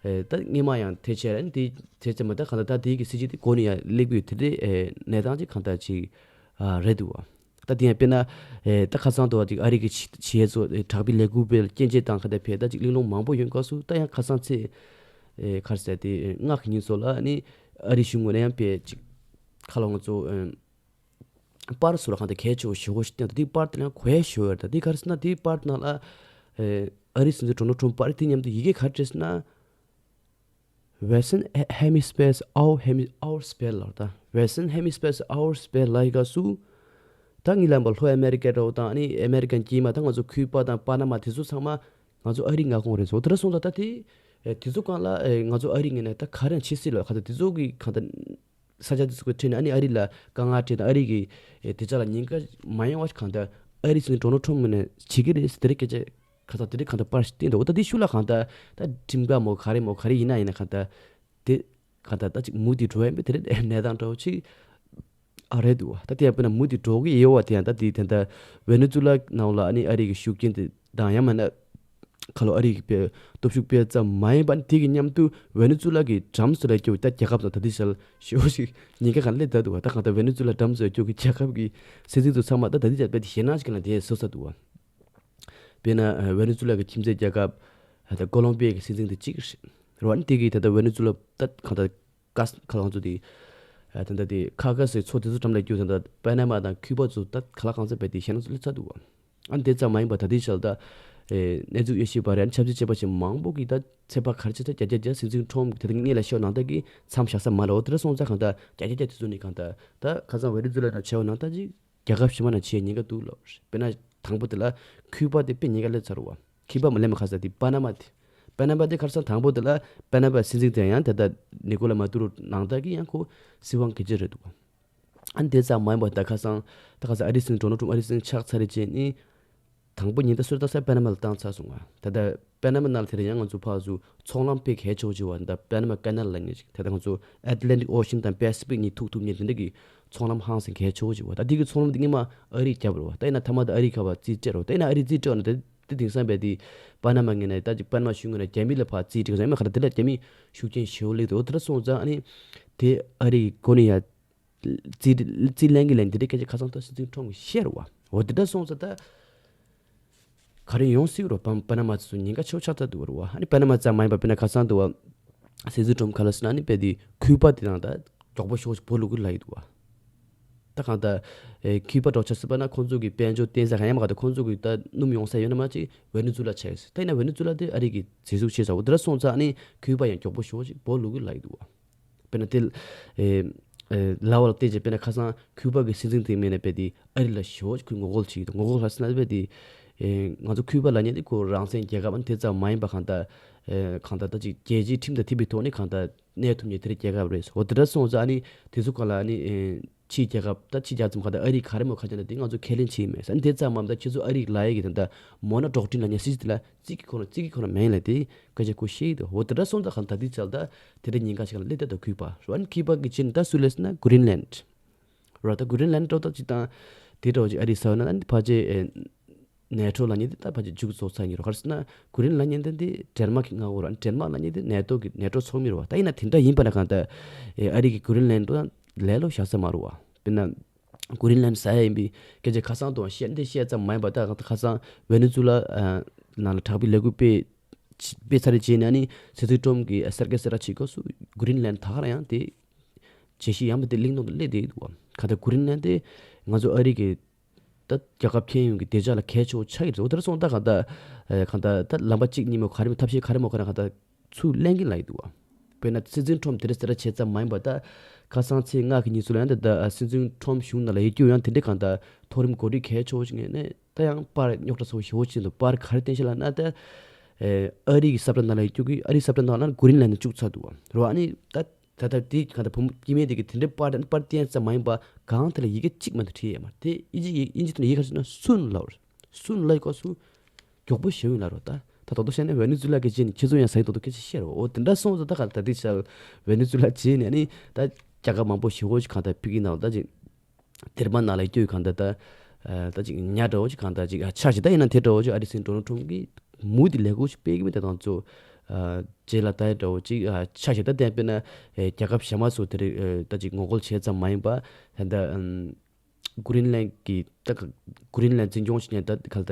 ཨེ་ད་སྔོན་མ་ཡང་དེ་བྱས་ར་ནི་དེ་དེ་ཚེ་མ་ད་གང་ལྟར་ད་དེའི་གི་སྲིད་ཇུས་དེ་གོ་ནི་ཡང་སླེབས་ཡོད་དེ་རེད། ཨེ་གནས་སྟངས་ཅིག་གང་ལྟར་ཅིག་ཨ་རེད་འདུག་བ། ད་དེ་ཡང་དཔེར་ན་ཨེ་ད་ཁ་སང་དུ་བ་ཅིག་ཨ་རི་གི་ཆེ་ཆེ་ཚོ་ཨེ་དྲག་པའི་ལས་འགུལ་སྤེལ་སྐྱོན་བརྗོད་དང་ག་དེ་བས་ད་ཅིག་གླེང་སློང་མང་པོ་ཡོད་སྐབས་སུ་ད་ཡང་ཁ་སང་ཚེ་ཨེ་ག་རེ་ཟེར་དེ་ཨེ་སྔགས་ཀྱི་ཉིན་སོགས་ལ་ནི་ཨ་རི་གཞུང་ངོས་ནས་ཡང་དཔེ་ཅིག་ ཁ་ལོ་ང་ཚོ་ཨེ་པར་སུ་ལ་གང་ལྟར་གལ་ཆེ་བོ་ཞེ་བོ་ཞིག་བསྟན་འདུག་དེ་པར་དེ་ལ་གོ་ཡ་ཞེ་བོ་ཡོད་རེད། ད་དེ་ག་རེ་ཟེར་ན་དེ་པར་ནང་ལ་ཨེ་ཨ་རིའི་སྲིད་འཛིན་ཌོ་ནལ་ཊམ་པར་དེ་མཉམ་དུ་ཡི་གེ་ག་རེ་བྲིས་ཟེར་ན། Western Hemisphere's our hemi our sphere ལབ་ད། Western Hemisphere's our sphere ལབ་ཡི་ག་སུ། ད་ངི་ལམ་པ་ལྷོ་ཨ་མེ་རི་ཀའི་འགྲོ་དང་ཨ་ནི་ཨ་མེ་རི་ཀའི་དཀྱིལ་མ་ད་ང་ཚོ་ཁུ་པ་དང་པ་ན་མ་དེ་ཚོ་ཚང་མ་ང་ཚོ་ཨ་རིའི་མངའ་ཁོངས་རེད་ཟེར་དེ་འདྲ་སོང་ཙང་ད་དེ་ཨེ་དེ་ཚོ་གང་ལ་ཨེ་ང་ཚོ་ཨ་རི་ངོས་ནས་ད་ག་རེ་ཡང་བྱེད་སྲིད་ལ་ག་ད་དེ་ཚོ་གི་གང་ད་ས་ཆ་དེ་ཚོ་གི་ཁྲིད་ནས་ཨ་ནི་ཨ་རི་ལ་དཀའ་ངལ་འཕྲད་དང་ཨ་རི་གི་ཨེ་དེ་ཆ་ལ་ཉེན་ཁ་མ་ཡོང་བ་གང་ད་ཨ་རིའི་སྲིད་འཛིན་ཌོ་ནལ་ཊམ་ངོས་ནས་བྱེད་ཀྱི་རེད་ཟེར་དེ་རེད་སྐད་ཆ། ཁ་སང་དེ་འདྲའི་གང་ལྟར་པར་ཞིག་བསྟན་འདུག་འོ་ད་དེ་ཤུགས་ལ་གང་ལྟར་ད་ཁྲིམས་འགལ་མོ་ག་རེ་མོ་ག་རེ་ཡིན་ན་ཡིན་ན་གང་ལྟར་དེ་གང་ལྟར་ད་ཅིག་མུ་མཐུད་འགྲོ་ཡ་མེད་དེ་རེད་གནས་སྟངས་འདྲ་བོ་ཅིག་ཨ་རེད་འདུག་ད་དེ་ཡང་དཔེར་ན་མུ་མཐུད་འགྲོ་གི་ཡོད་བ་དེ་ཡང་ད་དེ་དེ་འདྲ་ཝེ་ནེ་ཛུ་ལ་ནང་ལ་ཨ་ནི་ཨ་རི་གི་ཤུགས་རྐྱེན་དེ་དང་ཡང་མིན་ན་ཁ་ལོ་ཨ་རི་གི་དཔེ་སྟོབས་ཤུགས་སྤེལ་ཙམ་མ་ཡིན་པ་ནི་དེ་གི་མཉམ་དུ་ཝེ་ནེ་ཛུ་ལ་གི་གྲམ་སུ་ལ་སྐྱོ་ད་རྒྱལ་ཁབ་དང་ད་དེ་ཞལ་ཞེ་བོ་ཞིག་ཉེན་ཁ་གང་སླེབས་ད་འདུག་ད་གང་ལྟར་ཝེ་ནེ་ཛུ་ལ་གྲམ་སུ་ལ་སྐྱོ་གི་རྒྱལ་ཁབ་གི་སྲིད་འཛིན་ཚོ་ཚང་མ་ད་ད་དེ་ཅག་དཔེ་དེ་ཞེད་སྣང་ཞིག་ལ་དེ་བཟོ་ས་འདུག་དཔེར་ན་ཝེ་ནེ་ཛུ་ལ་གི་ཁྱིམ་མཚེས་རྒྱལ་ཁབ་ད་ཀོ་ལོམ་པི་ཡ་གི་སྲིད་འཛིན་དེ་གཅིག་རེད་རེད་བ། ཨ་ནི་དེ་གི་ད་ལྟ་ཝེ་ནེ་ཛུ་ལ་ད་གང་ལྟར་ཀ་ཁ་ལག་ཚོ་དེ་ད་ལྟ་དེ་ཁ་ཁ་སི་ཚོ་དེ་ཚོ་འགྲམ་ལ་རྒྱུག་ད་ལྟ་པ་ན་མ་དང་ཁུ་པ་ཚོ་ད་ཁ་ལག་གང་ཚ་བས་དེ་ཞེད་སྣང་ཚོ་སླེབས་ཚར་འདུག་བ། ཨ་ནི་དེ་ཙམ་མ་ཡིན་པ་ད་ལྟའི་ཆར་ད་གནས་ཚུལ་དབྱེ་ཞིབ་པ་རེད། ཨ་ནི་ཆབ་སྲིད་དཔྱད་པ་ཞིག་མང་པོ་གིས་ད་ཚོད་དཔག་ག་རེ་བྱས་ད་བརྒྱ་ཆ་བརྒྱ་སྲིད་འཛིན་ཁྲོམ་གི་དེ་ད་སྔས་ལ་ཤོད་ནང་ད་གི་མཚམས་བཞག་ས་མ་རེད། འོ་དེ་འདྲ་སོང་ཙང་གང་ད་བརྒྱ་ཆ་བརྒྱ་དེ་ཚོ་ནི་གང་ད་ད་ཁ་སང་ཝེ་ནེ་ཛུ་ལ་ནང་བྱས་པ་ནང་ད་ཅིག་རྒྱལ་ཁབ་གཞན་པ་ནང་བྱེད་ཉེན་ཁ་འདུག་ལབ་རེད། དཔེར་ན་དང་པོ་དེ་ལ་ཁུ་པ་དེ་དཔེ་ཉེན་ཁ་སླེབས་ཚར་བ། ཁུ་པ་མ་སླེབས་མ་ཁ་ས་དེ་པ་ན་མ་དེ། པ་ན་མ་དེ་ཁ་སང་དང་པོ་དེ་ལ་པ་ན་མ་སྲིད་འཛིན་དེ་ཡང་དེ་ལྟ་ནི་ཀོ་ལ་མ་ཏུ་རོ་ནང་ལྟ་གི་ཡང་ཁོ་སྲིད་དབང་གི་ཅི་རེད་འདུག་ཨ་ནི་དེ་ཙམ་མ་ཡིན་པ་ད་ཁ་སང་ད་ཁ་སང་ཨ་རི་སྲིད་འཛིན་ཌོ་ནལ་ཊམ་ཨ་རི་སྲིད་འཛིན་ཆགས་ཚར་རེད་ཅེས་ནི། དང་པོ་ཉིན་ད་སུར་ད་ས་པ་ན་མ་ལ་བཏང་ཚར་སོང་ང་། ད་ལྟ་པ་ན་མ་ནང་ལ་དེ་རིང་ཡང་ང་ཚོ་ཕར་ཚུར་ཚོང་ལམ་དཔེ་གལ་ཆེ་བོ་ཅིག་བ་ད་པ་ན་མ་ཀ་ནལ་ལ་ཉེ་ཅིག་ད་ལྟ་ང་ཚོ་ཨེ་ཏི་ལན་ཊིག་ཨོ་ཤན་དང་པེ་སི་ཕིག་གཉིས་ཐུག་ཐུབ་ཉེ་དེ་འདྲ་གི་ཚོང་ལམ་ཧང་སང་གལ་ཆེ་བོ་ཅིག་བ། ད་དེ་གི་ཚོང་ལམ་དེ་སྔོན་མ་ཨ་རིས་བརྒྱབ་རོ་བ། ད་ཡིན་ན་ཐ་མ་ད་ཨ་རིས་ཁ་བ་རྩིས་སྤྲད་རོ། ད་ཡིན་ན་ཨ་རིས་རྩིས་སྤྲད་བ་ན་ད་དེ་དེང་སང་བས་དེ་པ་ན་མ་ངེས་ན་ད་ཅིག་པ་ན་མ་གཞུང་ངོས་ན་རྒྱ་མི་ལ་ཕར་རྩིས་སྤྲད་ས་ཡིན་མ་ཁ་ད་དེ་ལ་རྒྱ་མི་ཤུགས་རྐྱེན་ཞེ་བོ་སླེབས་འདུག་འོ་དེ་འདྲ་སོང་ཙང་ཨ་ནི་དེ་ཨ་རི་གི་གོ་ནས་ཡ། རྩིས་རྩིས་ལེན་གྱི་ལན་དེ་འདྲའི་སྐད་ཆ་ཁ་སང་ད་སྲིད་འཛིན་ཁྲོམ་གྱིས་བཤད་རེད་བ། འོ་དེ་འདྲ་སོང་ཙང་ད་ག་རེ་ཡོང་སྲིད་རོ། པ་པ་ན་མ་ཚོ་ཉེན་ཁ་ཆེ་བོ་ཆགས་ཚར་འདུག་རེད་བ། ཨ་ནི་པ་ན་མ་ཙམ་མ་ཡིན་པ་དཔེར་ན་ཁ་སང་འདུག་བ། སྲིད་འཛིན་ཁྲོམ་ག་ལ་ཟེར་ན་ཨ་ནི་དཔེ་དེ་ཁུ་པ་དེ་དང་ད་མགྱོགས་པོ་ཤོག་སྦོ་ལུག་གི་ལ་ཡི་འདུག་བ། ད་གང་ད་ཨེ་ཁུ་པ་འགྲོ་ཆ་སྲིད་པ་ན་ཁོང་ཚོ་གི་དཔལ་འབྱོར་བརྟན་ས་གང་ཡང་མ་ག་ད་ཁོང་ཚོ་གི་ད་སྣུམ་ཡོང་ས་ཡོད་ན་མ་ཅིག་ཝེ་ནེ་ཛུ་ལ་ཆགས་ཡོད་ས། ད་ཡིན་ན་ཝེ་ནེ་ཛུ་ལ་དེ་ཨ་རི་གི་རྗེས་འཇུག་བྱས་ས། འོ་དེ་འདྲ་སོང་ཙང་ཨ་ནི་ཁུ་པ་ཡང་མགྱོགས་པོ་ཤོག་ཅིག་སྦོ་ལུག་གི་ལ་ཡི་འདུག་བ། དཔེར་ན་དེ་ཨེ་ཨེ་ལ་བ་ལ་བལྟས་རྗེས་དཔེར་ན་ཁ་སང་ཁུ་པ་གི་སྲིད་འཛིན་དེ་མིན་ན་དཔེ་དེ་ཨ་རི་ལ་ཞེ་བོ་ཁོས་ངོ་རྒོལ་བྱེད་ཀྱི་འདུག་ངོ་རྒོལ་ལ་ཟེར་ན་དཔེ་དེ་ཨེ་ང་ཚོ་ཁུ་པ་ལབ་མཁན་དེ་ཁོ་རང་བཙན་རྒྱལ་ཁབ་ཨ་ནི་དེ་ཙམ་མ་ཡིན་པ་གང་ལྟར་ཨེ་གང་ལྟར་ད་ཅིག་རྒྱལ་སྤྱིའི་ཁྲིམས་དང་མཐུན་པའི་ཐོག་ནས་གང་ལྟར་གནས་ཐུབ་མཁན་དེ་རིགས་རྒྱལ་ཁབ་རེད། འོ་དེ་འདྲ་སོང་ཙང་ཨ་ནི་དེ་ཚོ་ག་ལ་ཨ་ནི་ཨེ་ཕྱིའི་རྒྱལ་ཁབ་ད་ཕྱི་རྒྱལ་ཙམ་གང་ལྟར་ཨ་རི་ག་རེ་མོ་ཁ་ཅན་ལ་དེ་ང་ཚོ་ཁས་ལེན་བྱེད་ཀྱི་མེད་ཟེར། ཨ་ནི་དེ་ཙམ་མ་ད་ཁྱེད་ཚོ་ཨ་རི་ལ་ཡ་གི་ད་ལྟ་མོ་ན་ཌོག་ཊིན་ལ་ཉན་སྲིད་དེ་ལ་རྩིས་ཀྱི་ཁོ་ན་རྩིས་ཀྱི་ཁོ་ན་མེད་ལ་དེ་སྐད་ཆ་ཁོ་བཤད་ཀྱི་འདུག་འོ་དེ་འདྲ་སོང་ཙང་གང་ད་དེ་ཚལ་ད་དེ་འདྲ་ཉེན་ཁ་ཞིག་ལ་སླེབས་ད་ད་ཁུ་པ་རོ། ཨ་ནི་ཁུ་པ་གི་ཆེད་ད་སུ་ལས་ན་གྷི་རིན་ལན་རོ། ད་གྷི་རིན་ལན་འགྲོ་ད་ཅི་དང་དེ་འདྲ་བ་ཅིག་ཨ་རི་ས་བ་ན་ཨ་ནི་ཕ་ཅེ་ནེ་ཊོ་ལ་ཉེ་དེ་ད་ཕ་ཅེ་འཇུག་རྫོགས་ཚར་ཉེ་རོ། ག་རེ་ཟེར་ན་གྷི་རིན་ལན་ཉེ་དེ་འདི་ཌེན་མཱག་གི་མངའ་འོག་རོ། ཨ་ནི་ཌེན་མཱག་ལ་ཉེ་དེ་ནེ་ཊོ་གི་ནེ་ཊོ་ཚོགས་མི་རོ། ད་ཡིན་ན་དེ་འདྲ་ཡིན་པ་ན་གང་ད་ཨ་རི་གི་གྷི་རིན་ལན་འགྲོ་ད་ལས་ལོ་བཞག་ས་མ་རུ་བ། དཔེར་ན་གྷི་རིན་ལན་ཟ་ཡ་ཡིན་པའི་སྐད་ཆ་ཁ་སང་དུ་བཤད་འདི་བཤད་ཙམ་མ་ཡིན་པ། ད་ཁ་སང་ཝེ་ནེ་ཛུ་ལ་ནང་ལ་དྲག་པོའི་ལས་འགུལ་སྤེལ་སྤེལ་ཚར་རེ་བྱས་ནས་ཨ་ནི་སྲིད་འཛིན་ཀྲོམ་གྱིས་གསར་སྐད་གསར་ར་བྱེད་སྐབས་སུ་གྷི་རིན་ལན་ད་ག་རང་ཡང་དེ་བརྗེད་གཞི་ཡང་མི་དེ་གླེང་སྟངས་དུ་སླེབས་བསྡད་འདུག་བ། ག་ད་གྷི་རིན་ལན་དེ་ང་ཚོ་ཨ་རི་གི་ད་རྒྱལ་ཁབ་ཁྱོན་ཡོངས་ཀྱི་བདེ་འཇགས་ལ་གལ་ཆེ་བོ་ཆགས་ཀྱི་རེད། འོ་དེ་འདྲ་སོང་ད་ག་ད་ག་ད་ད་ལམ་པ་གཅིག་གཉིས་མོ་ག་རེ་མོ་ཐབས་ཤེས་ག་རེ་མོ་ག་རེ་ག་ད་ཚུར་ལེན་གྱིན་ལ་ཡི་འདུག་བ། དཔེར་ན་སྲིད་འཛིན་ཁྲོམ་དེ་རིང་གསལ་བསྒྲགས་བྱས་ཙམ་མ་ཡིན་པ། ད་ཁ་སང་ཚེས་ལྔ་གི་ཉིན་སུ་ལ་ཡང་ད་ལྟ་སྲིད་འཛིན་ཁྲོམ་གཞུང་ནང་ལ་ཡོད་རྒྱུ་ཡང་དེ་འདྲའི་གང་ལྟར་མཐོ་རིམ་འགོ་ཁྲིད་གལ་ཆེ་བོ་ཞིག་ངོས་ནས་ད་ཡང་པར་རྙོག་དྲ་ཚ་བོ་ཞེ་བོ་ཕྱིན་འདུག་པར་ག་རེ་བསྟན་ཤག་ལབ་ན་ད་ཨ་རི་གི་ས་བཀྲ་ནང་ལ་ཡོད་རྒྱུ་གི་ཨ་རིའི་ས་བཀྲ་ནང་ལ་གྷི་རིན་ལན་ནས་བཅུག་ཚར་འདུག་བ་རོ། ཨ་ནི་ད་ད་ལྟ་དེ་གང་ལྟར་བུ་མོ་སྐྱེ་དམན་དེ་གི་དེ་འདྲའི་པར་པར་བསྟན་ཙམ་མ་ཡིན་པ་གང་དེ་ལ་ཡི་གེ་གཅིག་མ་གཏོགས་བྲིས་ཡོད་མ་རེད། དེ་ཨིན་ཇི་ཨིན་ཇི་ཐོག་ནས་ཡི་གེ་ག་རེ་ཟེར་ན་སུན་ལབ་རེད། སུན་ལབ་སྐབས་སུ་མགྱོགས་པོ་ཞེ་བོ་ཡིན་ལབ་རོ། ད་ད་དོག་དོག་བཤད་ན་ཝེ་ནེ་ཛུ་ལ་གི་རྗེས་ནས་ཁྱེད་ཚོ་ཡང་ཟ་ཡི་དོག་དོག་སྐད་ཆ་བཤད་རོ། འོ་དེ་འདྲ་སོང་ཙང་ད་ག་ད་དེ་ཆ་ཝེ་ནེ་ཛུ་ལ་རྗེས་ནས་ནི་ད་རྒྱལ་ཁབ་མང་པོ་ཞེ་བོ་ཞིག་གང་ལྟར་ཕི་གི་ནང་ད་ཅིག་སྡེར་མ་ནང་ལ་སྐྱོད་གང་ལྟར་ད་ད་ཅིག་ཉ་འདྲ་བོ་ཞིག་གང་ལྟར་ཅིག་ཆ་ཞིག་ད་ཡིན་ན་དེ་འདྲ་བོ་ཞིག་ཨ་རི་སྲིད་འཛིན་ཌོ་ནལ་ཊམ་གི་མུ་དེ་ལས་འགུལ་ཞིག་སྤེལ་གི་མེད་དེ་དང་ཚོ་རྗེས་ལ་ད་ཡ་འདྲ་བོ་ཅིག་ཆ་ཞིག་ད་བསྟན་དཔེར་ན་རྒྱལ་ཁབ་གཞན་མ་ཚོ་དེ་རིགས་ད་ཅིག་ངོ་རྒོལ་བྱས་ཙམ་མ་ཡིན་པ་ད་ད། གྷི་རིན་ལན་གྱི་ད་གྷི་རིན་ལན་འཛིན་སྐྱོང་བྱེད་མཁན་ད་ག་ལ་ད་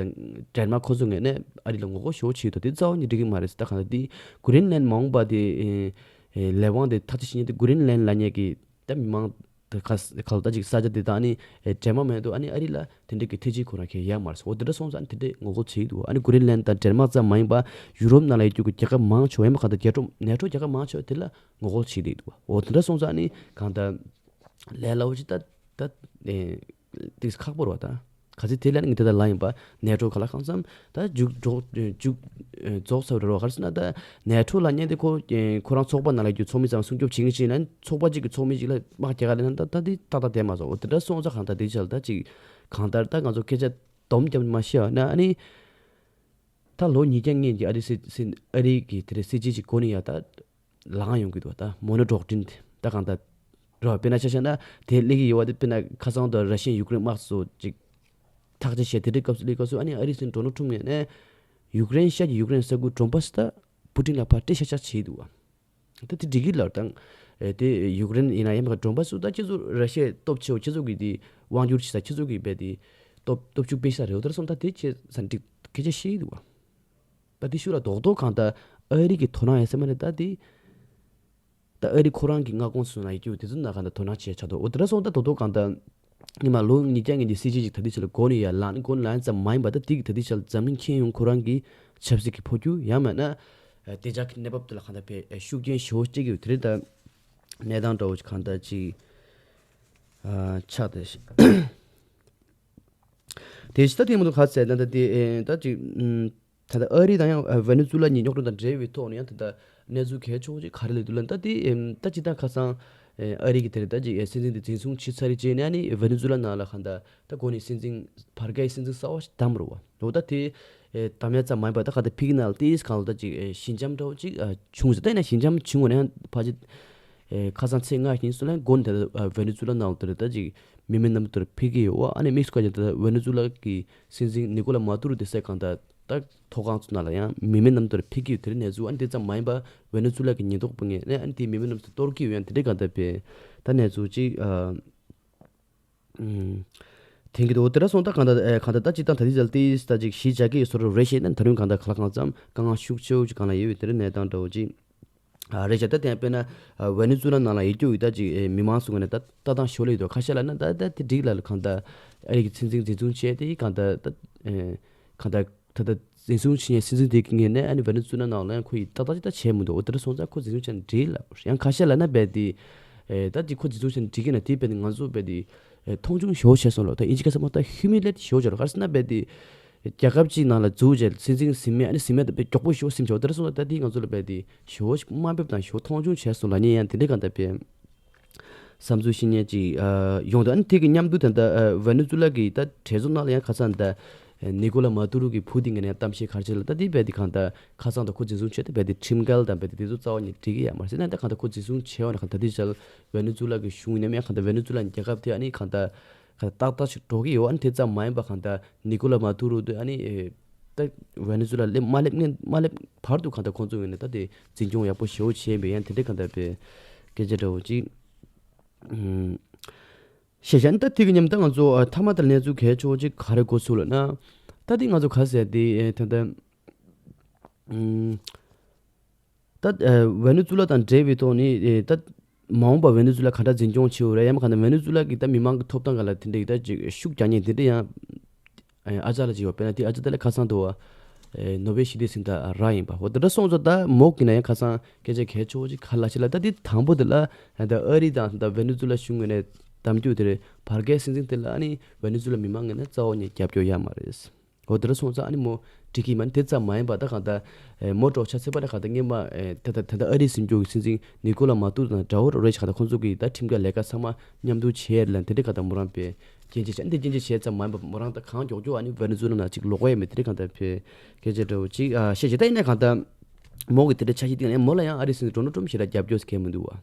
ཌེན་མཱག་ཁོ་ཚོ་ངོས་ནས་ཨ་རི་ལ་ངོ་རྒོལ་ཞེ་པོ་བྱེད་འདུག་དེ་རྩ་བ་ནས་འགྲིག་གི་མ་རེད་ཟེར། ད་གང་ལྟར་དེ་གྷི་རིན་ལན་མ་འོངས་པ་དེ་ལས་དབང་དེ་ཐག་གཅོད་བྱེད་མཁན་དེ་གྷི་རིན་ལན་ལབ་མཁན་གྱི་ད་མི་མང་ ད་ཁ་ཁ་ལོ་ད་ཅིག་ས་ཆ་དེ་དང་ཨ་ནི་ཨེ་འདྲེས་མ་མེད་དུ་ཨ་ནི་ཨ་རི་ལ་དེ་འདྲ་གི་ཐེ་ཇི་ཁོ་རང་ཁེ་ཡ་མར་སོ་འོ་དེ་འདྲ་སོང་ཙང་ཨ་ནི་དེ་འདྲ་ངོ་རྒོལ་བྱེད་འདུག་ཨ་ནི་གྷི་རིན་ལན་དང་ཌེན་མག་ཙམ་མ་ཡིན་པ་ཡུ་རོབ་ནང་ལ་ཡོད་རྒྱུ་གི་རྒྱལ་ཁབ་མང་ཆེ་བ་ཡིན་པ་གང་ལྟར་རྒྱལ་ཁྲོམ་ནེ་ཊོ་རྒྱལ་ཁབ་མང་ཆེ་བ་དེ་ལ་ངོ་རྒོལ་བྱེད་འདུག་འོ་དེ་འདྲ་སོང་ཙང་ཨ་ནི་གང་ལྟར་ལས་སླ་བོ་ཅིག་ད་ད་ཨེ་ཏིག་ཁག་པོ་རེད་བ་ད། ག་ཚོད་དེ་ལ་ནི་ངས་དེ་ལྟར་ལབ་ཡིན་པ་ནེ་ཊོ་ག་ལ་གང་འཚམ་ད་མཇུག་འགྲོ་མཇུག་རྫོགས་ཚར་རེད་བ། ག་རེ་ཟེར་ན་ད་ནེ་ཊོ་ལབ་མཁན་དེ་ཁོ་ཁོ་རང་ཚོགས་པ་ནང་ལ་རྒྱུ་ཚོགས་མི་ཚང་སྲུང་སྐྱོབ་བྱེད་མཁན་ཞིག་ཡིན་ན་ཚོགས་པ་གཅིག་གི་ཚོགས་མི་གཅིག་ལ་དམག་རྒྱག་ག་ལབ་ན་ད་ད་དེ་ཏག་ཏག་བསྡད་མ་སོང་། འོ་དེ་འདྲ་སོང་ཙང་གང་ལྟར་དེ་ཆ་ལ་ད་ཅིག་གང་ལྟར་ད་ང་ཚོ་སྐད་ཆ་སྡོམ་རྒྱབ་མ་ཤེས་ཨ་ན་ཨ་ནི་ད་ལོ་ཉིས་བརྒྱ་སྔོན་གྱི་ཨ་རི་སྲིད་སྲིད་ཨ་རི་གི་དེ་རེད་སྲིད་ཇུས་ཅིག་གོ་ནི་ཡ་ད། ལངས་ཡོང་གི་འདུག་ད་མོ་ནོ་ཌོག་ཊིན་དེ་ད་གང་ལྟར་རོ་དཔེར་ན་ཆ་བཞག་ན་དེ་སླེབས་ཀྱི་ཡོད་པ་དེ་དཔེར་ན་ཁ་སང་དུ་ར་ཤི་ཡན་ཡུཀ་རེན་དམག་སོགས་ཅིག་ཐག་གཅོད་བྱས་དེ་འདྲའི་སྐབས་སུ་སླེབས་སྐབས་སུ་ཨ་ནི་ཨ་རི་སྲིད་འཛིན་ཌོ་ནལ་ཊམ་ངོས་ནས་ཡུཀ་རེན་ཤར་གྱི་ཡུཀ་རེན་ས་ཁུལ་ཌོན་བྷ་སི་ད་པུ་ཊིན་ལ་ཕར་སྤྲད་ཤག་ཤག་བྱས་འདུག་བ། ད་དེ་འགྲིག་གི་ལ་དང་དེ་ཡུཀ་རེན་ཡིན་ན་ཡང་མ་ཌོན་བྷ་སི་ད་ཁྱེད་ཚོ་ར་ཤི་ཡའི་སྟོབས་ཆེ་བ་ཁྱེད་ཚོ་གི་དེ་དབང་སྒྱུར་བྱེད་ས་ཁྱེད་ཚོ་གི་བས་དེ་སྟོབས་སྟོབས་ཤུགས་སྤེལ་ས་རེད་བ། ད་སོང་ད་དེ་ཁྱེད་ས་འགྲིག་སྐད་ཆ་བཤད་འདུག་བ། ད་དེ་ཤུགས་ལ་རྡོག་རྡོག་གང་ལྟར་ཨ་རི་གི་དོ་སྣང་ཡོད་ས་མ་རེད། ད་དེ་ད་ཨ་རི་ཁོ་རང་གི་མངའ་ཁོངས་སུ་ན་ཡོད་རྒྱུ་དེ་ཚོ་ན་གང་ལྟར་དོ་སྣང་བྱས་ཆགས་འདུག་འོ་དེ་འདྲ་སོང་ད་རྡོག་རྡོག་གང་ལྟར་ཉི་མ་ལོ་ཉིས་བརྒྱ་ངན་གྱི་སྲིད་ཇུས་ཅིག་ད་དེ་ཆ་ལ་གོ་ནས་ཡ་ལངས་གོ་ནས་ལངས་ཙམ་མ་ཡིན་པ་ད་དེ་གི་ད་དེ་ཆ་ལ་འཛམ་གླིང་ཁྱོན་ཡོངས་ཁོ་རང་གི་ཆབ་སྲིད་ཀྱི་འཕོ་འགྱུར་ཡང་མིན་ན་བདེ་འཇགས་ཀྱི་གནས་བབ་དེ་ལ་གང་ལྟར་བས་ཤུགས་རྐྱེན་ཞེ་པོ་སྤྲད་ཀྱི་ཡོད་དེ་རེད། ད་གནས་སྟངས་འདྲ་བོ་ཅིག་གང་ལྟར་ཅིག་ཆགས་ཏེ། དེ་ཕྱི་ད་ཐེངས་མ་གཏོགས་ག་ཚད་ད་ད་དེ་ད་ཅིག་ད་ད་ཨ་རི་དང་ཡང་ཝེ་ནེ་ཛུ་ལ་གཉིས་རྙོག་དྲ་དང་འབྲེལ་བའི་ཐོག་ནས་ཡང་ད་ད་གནས་ཚུལ་གལ་ཆེ་བོ་ཅིག་ག་རེ་ལས་འདུག་ལ་ད་དེ་ད་ཅི་ད་ཁ་སང་ཨ་རི་གི་དེར་ད་ཅིག་སྲིད་འཛིན་དེ་འཛིན་བཟུང་བྱས་ཚར་རེད་བྱས་ནས་ཨ་ནི་ཝེ་ནེ་ཛུ་ལ་ནང་ལ་གང་ད་ད་གོ་ནས་སྲིད་འཛིན་བར་བརྒལ་སྲིད་འཛིན་གསར་བ་ཞིག་བདམས་རེད་བ། འོ་ད་དེ་བདམས་ཡ་ཙམ་མ་ཡིན་པ་ད་ག་ད་ཕི་གི་ནང་ལ་ཏིས་གང་ལ་ད་ཅིག་ཞི་འཇམ་འདྲ་བོ་ཅིག་བྱུང་ཟེར་ད་ཡིན་ན་ཞི་འཇམ་བྱུང་བ་ནས་ཕ་ཅིག་ཨེ་ཁ་སང་ཚེས་ལྔ་ཉིན་སུ་ལན་དགོན་དེ་ཝེ་ནེ་ཛུ་ལ་ནང་དུ་ད་ཅིག་མི་མེད་གནམ་དུ་འཕེལ་གྱི་ཡོད། ཨ་ནི་དམིགས་སུ་བཀར་ཀྱང་ད་ཝེ་ནེ་ཛུ་ལ་གི་སྲིད་འཛིན་ནི་ཀོ་ལ་མ་ཏུ་རུ་དེ་སའི་གང་ད་ད་ཐོག་ཁང་ཚོ་ནང་ལ་ཡང་མི་མེད་གནམ་དུ་འཕེལ་གྱི་ཡོད། དེ་རིང་གནས་ཚུལ་ཨ་ནི་དེ་ཙམ་མ་ཡིན་པ་ཝེ་ནེ་ཛུ་ལ་གི་ཉེན་རྟོག་པ་ངས་ཨ་ནི་དེ་མི་མེད་གནམ་དུ་གཏོར་གྱི་ཡོད། ཡང་དེ་འདྲའི་གང་ད་པའི་ད་གནས་ཚུལ་ཅིག་ཨ་ཐེངས་ཀྱི་འདུག་དེ་འདྲ་སོང་ད་གང་ད་ཨེ་གང་ད་ད་ཅིག་ད་ད་ཅིག་ད་ལྟའི་ད་ཅིག་གཞི་བཅག་གི་སོ་རུ་རེ་ཤེས་ན་ད་རུང་གང་ད་ག་ལ་གང་ཙམ་དཀའ་ངལ་ཤུགས་ཆེ་བོ་ཅིག་གང་ལ་ཡོད་ཡོད་དེ་འདྲ་གནས་སྟངས་འདྲ་བོ་ཅིག་ཨ་རེད་བྱ་ད་དེ་དཔེར་ན་ཝེ་ནེ་ཛུ་ལ་ནང་ལ་ཡོད་རྒྱུ་ཡོད་ད་ཅིག་མི་མང་ཚོ་ངོས་ནས་ད་ལྟ་སྟངས་ཞོར་ལ་ཡོད་དོ་ཁ་ཤས་ལ་ན་ད་ད་དེ་འགྲིག་ལ་གང་ད་ཨ་རི་གི་སྲིད་འཛིན་འཛིན་བཟུང་བྱས་ཏེ་གང་ད་ད་གང་ད་ད་ད་འཛིན་བཟུང་བྱས་ནས་སྲིད་འཛིན་དེ་གི་ངོས་ནས་ཨ་ནི་ཝེ་ནེ་ཛུ་ལ་ནང་ལ་ཡང་ཁོ་ཡི་ཏག་ཏག་ཅིག་ད་བྱས་མི་འདུག་འོ་དེ་འདྲ་སོང་ཙང་ཁོ་འཛིན་བཟུང་བྱས་ན་འགྲིག་ལ་ཡང་ཁ་ཤས་ལ་ན་རྦད་དེ་ད་ཅིག་ཁོ་འཛིན་བཟུང་བྱས་ན་འགྲིག་གི་ན་དེ་རྦད་དེ་ང་ཚོ་རྦད་དེ་མཐོང་ཆུང་ཞོ་བྱས་སོང་ལ་ད་ཨིན་ཇི་སྐད་ས་མ་ད་ཧིའུ་མི་ལེ་ཊི་ཞོ་བྱས་ལ་ག་རེ་ཟེར་ན་རྦད་དེ། རྒྱལ་ཁབ་ཅིག་ནང་ལ་འཛུལ་རྗེས་སྲིད་འཛིན་ཟིན་མེད་ཨ་ནི་ཟིན་མེད་དང་དཔེ་མགྱོགས་པོ་ཞེ་པོ་ཟིན་བྱས་འོ་དེ་འདྲ་སོང་ཙང་ད་དེ་ང་ཚོ་ལ་རྦད་དེ་ཞེ་པོ་ཞིག་དམའ་འབེབས་དང་ཞེ་པོ་མཐོང་ཆུང་བྱས་སོང་ལབ་མཁན་ཡང་དེ་འདྲའི་གང་ལྟར་དཔེ་བསམ་ཚུལ་ཤེས་མཁན་ཅིག་ཨ་ཡོང་འདུག་ཨ་ནི་དེ་གི་མཉམ་དུ་ད་ལྟ་ཨ་ཝེ་ནེ་ཛུ་ལ་གི་ད་གྲོས་ཚོགས་ནང་ལ་ཡང་ཁ་སང་ད་ཨ་ནི་ཀོ་ལ་མ་ཏུ་རུ་གི་བུ་དེ་ངས་ནས་གཏམ་བཤད་ག་རེ་བྱས་ལ་ད་དེ་རྦད་དེ་གང་ལྟར་ཁ་སང་ད་ཁོ་འཛིན་བཟུང་བྱས་ཏེ་རྦད་དེ་ཁྲིམས་འགལ་དང་རྦད་དེ་དེ་ཚོ་རྩ་བ་ཉིད་འགྲིག་གི་ཡོད་མ་རེད་ཟེར་ན་ད་གང་ལྟར་ཁོ་འཛིན་བཟུང་བྱས་པ་ན་གང་ལྟར་དེ་བྱས་ཝེ་ནེ་ཛུ་ལ་གི་གཞུང་ཡིན་ནམ་ཡང་གང་ལྟར་ཝེ་ནེ་ཛུ་ལ་རྒྱལ་ཁབ་དེ་ཨ་ནི་གང་ལྟར། ཏག་ཏག་ཞིག་འགྲོ་གི་ཡོད། ཨ་ནི་དེ་ཙམ་མ་ཡིན་པ་གང་ལྟར་ནི་ཀོ་ལ་མ་ཏུ་རུ་དེ་ཨ་ནི་ད་ཝེ་ནེ་ཛུ་ལ་སླེབས་མ་སླེབས་ངན་མ་སླེབས་བར་དུ་གང་ལྟར་ཁོང་ཚོ་ངོས་ནས་ད་དེ་འཛིན་སྐྱོང་ཡག་པོ་ཞེ་པོ་བྱས་པའི་ཡང་དེ་འདྲའི་གང་ལྟར་པའི་སྐད་ཆ་འདྲ་བོ་ཅིག་བཤད་བྱས་ནི་ད་དེ་གི་མཉམ་ད་ང་ཚོ་ཨ་མཐའ་མ་ལྟར་གནས་ཚུལ་གལ་ཆེ་བོ་ཅིག་ག་རེ་གོ་ཚུལ་ལ་ན་ད་དེ་ང་ཚོ་ག་ཟེར་དེ་ད་ལྟ། ད་ཝེ་ནེ་ཛུ་ལ་དང་འབྲེལ་བའི་ཐོག་ནས་ད་མ་འོངས་པ་ཝེ་ནེ་ཛུ་ལ་ག་འདྲ་འཛིན་སྐྱོང་བྱེད་འོ་རེད་ཡང་མ་ག་ན་ཝེ་ནེ་ཛུ་ལ་གི་ད་མི་མང་གི་ཐོབ་ཐང་ག་ལ་དེ་འདྲ་ཡི་ད་ཅིག་ཤུགས་རྒྱག་མཁན་དེ་འདྲ་ཡང་ཨ་ཅག་ལ་ཅིག་ཡོད་པས་ན་དེ་ཨ་ཅག་ད་ལ་ཁ་སང་དུ་བ་ནོ་བེལ་ཞི་བདེའི་གཟེངས་རྟགས་རག་ཡིན་པ་འོ་དེ་འདྲ་སོང་ཙང་ད་མོ་གི་ན་ཡང་ཁ་སང་སྐད་ཆ་གལ་ཆེ་བོ་ཅིག་ག་ལ་ཅི་ལ་ད་དེ་དང་པོ་དེ་ལ་ད་ཨ་རི་དང་ད་ཝེ་ནེ་ཛུ་ལ་གཞུང་ངོས་ནས་གཏམ་རྒྱུད་དེ་རེད། བར་བརྒལ་སྲིད་འཛིན་དེ་ལ་ཨ་ནི་ཝེ་ནེ་ཛུ་ལ་མི་མང་ངོས་ནས་རྩ་བ་ནས་རྒྱབ་སྐྱོར་ཡོད་མ་རེད། འོ་དེ་འདྲ་སོང་ཙང་ཨ་ནི་མོ་འགྲིག་གི་མ་ནི་དེ་ཙམ་མ་ཡིན་པ་ད་གང་ལྟར་ཨེ་མོ་གྲོགས་ཆ་ཚེ་པ་ད་གང་ལྟར་སྔོན་མ་ཨེ་ད་ལྟ་ད་ལྟ་ཨ་རིའི་སྲིད་འཛིན་གྱི་སྲིད་འཛིན་ནི་ཀོ་ལ་མ་ཏུ་དང་འདྲ་བོ་རེད་ཤག་ད་ཁོང་ཚོ་གིས་ད་ཁྲིམས་འགལ་ལས་ཀ་ཚང་མ་མཉམ་དུ་བྱས་ལ་དེ་འདྲ་གང་ལྟར་མོ་རང་པའི་སྐྱོན་བརྗོད་བྱས་ཨ་ནི་དེ་སྐྱོན་བརྗོད་བྱས་ཙམ་མ་ཡིན་པ་མོ་རང་ད་གང་མགྱོགས་མགྱོགས་ཨ་ནི་ཝེ་ནེ་ཛུ་ལ་ནང་གཅིག་ལོག་པ་ཡོད་མེད་དེ་འདྲ་གང་ལྟར་པའི་སྐད་ཆ་འདྲ་བོ་གཅིག་ཨ་བཤད་བྱས་ད་ཡིན་ན་གང་ལྟར་མོ་གི་དེ་འདྲ་འཆར་གཞི་སྟེང་ནས་མོ་ལ་ཡང་ཨ་རིའི་སྲིད་འཛིན་ཌོ་ནལ་ཊམ་ཞེ་དྲག་རྒྱབ་སྐྱོར་བྱེད་མི་འདུག་བ།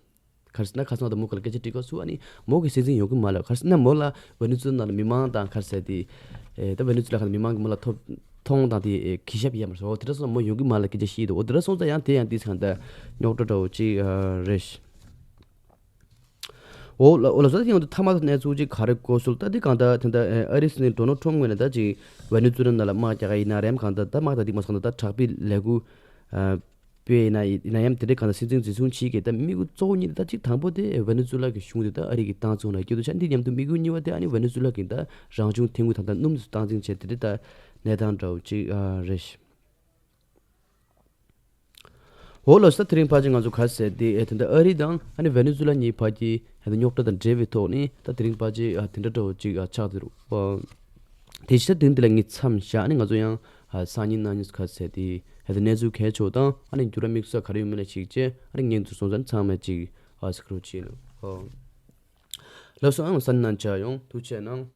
ག་རེ་ཟེར་ན་ཁ་སང་དང་མོ་ག་ལ་སྐད་ཆ་དྲིས་སྐབས་སུ་ཨ་ནི་མོ་གི་སྲིད་འཛིན་ཡོང་གི་མ་ལ་ག་རེ་ཟེར་ན་མོ་ལ་ཝེ་ནེ་ཛུ་ལ་ནང་ལ་མི་མང་དང་ག་རེ་ཟེར་དེ་ཨེ་ད་ཝེ་ནེ་ཛུ་ལ་ག་ལ་མི་མང་གི་མོ་ལ་ཐོབ་མཐོང་དང་དེ་ཨེ་གུས་ཞབས་ཡོད་མ་རེད། འོ་དེ་འདྲ་སོང་ཙང་མོ་ཡོང་གི་མ་ལ་སྐད་ཆ་བཤད་འདུག་འོ་དེ་འདྲ་སོང་ཙང་ཡང་དེ་ཡང་དེ་གང་ལྟར་རྙོག་དྲ་འདྲ་བོ་ཅིག་ཨ་རེད། འོ་ལ་འོ་ལ་སོ་ད་དེ་ཡང་དུ་མཐའ་མ་གནས་ཚུལ་ཅིག་ག་རེ་གོ་སོང་ད་དེ་གང་ལྟར་དེ་འདྲ་ཨེ་ཨ་རིའི་སྲིད་འཛིན་ཌོ་ནལ་ཊམ་ངོས་ནས་ད་ཅིག་ཝེ་ནེ་ཛུ་ལ་ནང་ལ་དམག་རྒྱག་ག་ཡིན་ན་རེམ་གང་ལྟར་ད་དམག་དང་དེ་མ་སོང་ད་ད་དྲག་པོའི་ལས་འགུལ་ཨ། པས་ཡིན་ན་ཡིན་ན་ཡང་དེ་འདྲའི་གང་ལྟར་སྲིད་འཛིན་འཛིན་བཟུང་བྱེད་ཀྱི་ད་དམིགས་ཡུལ་གཙོ་བོ་གཉིས་དེ། ད་གཅིག་དང་པོ་དེ་ཝེ་ནེ་ཛུ་ལ་གི་གཞུང་དེ་ད་ཨ་རི་གིས་བཏང་བཙོང་ར་སྐྱེ་དུ་ཆ་འདི་མཉམ་དུ་དམིགས་ཡུལ་གཉིས་པ་དེ་ཨ་ནི་ཝེ་ནེ་ཛུ་ལ་གི་ད་རང་བྱུང་ཐོན་ཁུངས་ད་ད་སྣུམ་དེ་སྟངས་འཛིན་བྱས་དེ་འདྲའི་ད་གནས་སྟངས་འདྲ་བོ་གཅིག་ཨ་རེད། འོ་ལགས་སོ། ད་དེ་རིང་ཕལ་ཆེར་ང་ཚོ་ག་རེ་ཟེར་དེ་ཨེ་དེ་འདྲ་ཨ་རི་དང་ཨ་ནི་ཝེ་ནེ་ཛུ་ལ་གཉིས་བར་གྱི་ཨེ་དེ་རྙོག་དྲ་དང་འབྲེལ་བའི་ཐོག་ནས་ད་དེ་རིང་ཕལ་ཆེར་ཨ་དེ་འདྲ་འདྲ་བོ་གཅིག་ཨ་ཆགས་བསྡད་རེད། ཨ་དེ་བཞིན་ད་དེ་རིང་འདི་ལ་ངས་མཚམས་བཞག་ནས་ང་ཚོ་ཡང་ཨ་སང་ཉིན་གནངས་ཉིན་ག་རེ་ཟེར་དེ་ཨེ་དེ་གནས་ཚུལ་གལ་ཆེ་བ་དང་ཨ་ནི་འགྱུར་བ་དམིགས་བསལ་ག་རེ་ཡོད་མེད་ལ་གཞིགས་བྱས་ཨ་ནི་ངས་འདི་ཚོ་སོང་ཙང་ཚང་མས་གཅིག་ཨ་གཟིགས་རོགས་བྱེད། ཨ་ལགས་སོ། ཨང་སང་ཉིན་གནངས་ཆ་ཡོང་། ཐུགས་རྗེ་གནང་།